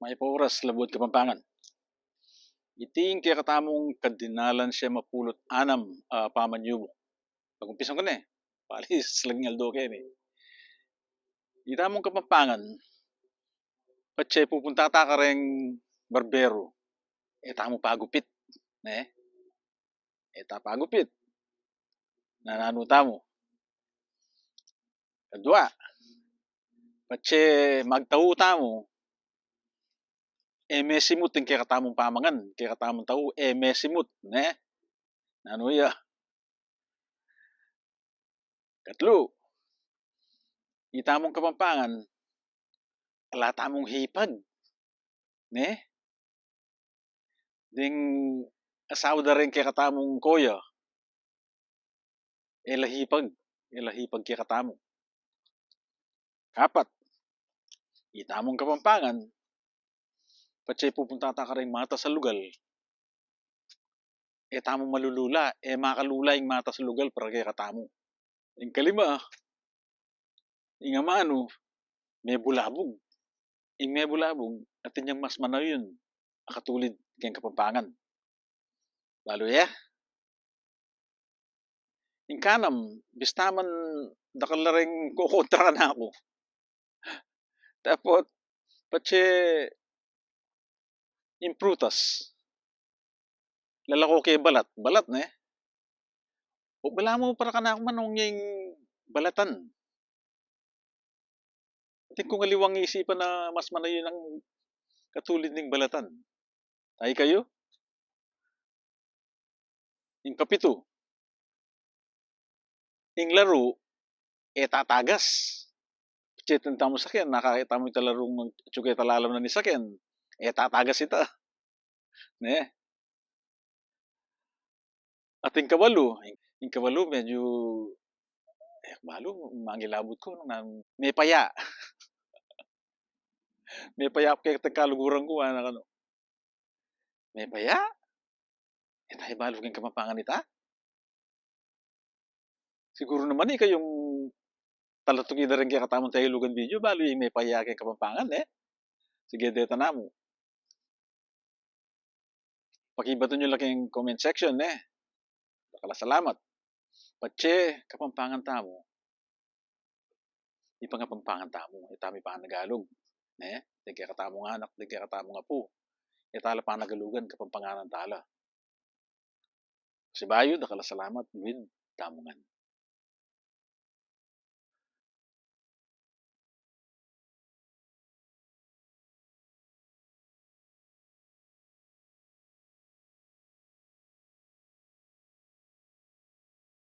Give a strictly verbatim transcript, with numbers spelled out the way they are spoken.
Mayap a oras, Labuad Kapampangan. Iti ing kekatamung kadinalan siyam a pulu't anam a pamanyubuk. Pag-umpisan ku ne, pali, slag ing aldo keni. Itamung Kapampangan, patse pupunta ta kareng barbero, e tamu pagupit, ne? E ta pagupit. Nananu tamu? Kadua, patse magtau tamu, e mesimut ing kekatamung pamangan, kekatamung tau, e mesimut, ne? Nanu ya? Katlu, itamung Kapampangan, ala tamung hipag, ne? Deng asawa da reng kekatamung koya, e la hipag, e la hipag kekatamu. Kapat, itamung Kapampangan, patse pupunta ta kareng matas a lugal, e tamu malulula, e makalula ing matas a lugal para kekatamu. Ing kalima, ing amanu, mebulabug. Ing mebulabug, atin yang mas manayun a katulid keng Kapampangan. Balu ye? Ing kanam, bista man dakal la reng kokontra kanaku. Dapot, patse ing prutas, lalako ke balat, balat, ne? O balamu para kanaku, manung ing balatan. Atin kung aliwang isipan a mas manayun a katulid ning balatan. Ay kayu? Ing kapitu, ing laru, e tatagas. Patse ing tamung saken, nakakita mu ita larung atsu ke talalam na ning saken, e tatagas ita. Ne? At ing kawalu, ing kawalu, medyu, e, balu, mangilabut ku, nung nan, mepaya. Mepaya ku keng kaluguran ku, anak, anu. Mepaya? E ta ibalu keng Kapampangan ita? Siguru naman, e, kayung talatuk ida reng kekatamung Telugan video, balu ing mepaya keng Kapampangan, e? Sige, deta namu. Pakibatun yu la keng comment section, ne? Dakal a salamat. Patse Kapampangan tamu, ipangapampangan tamu, e tamu ipangatagalug, ne? Deng kekatamung anak, deng kekatamung apu, e ta la panagalugan, Kapampanganan ta la. Pasibayu, dakal a salamat, luid tamu ngan.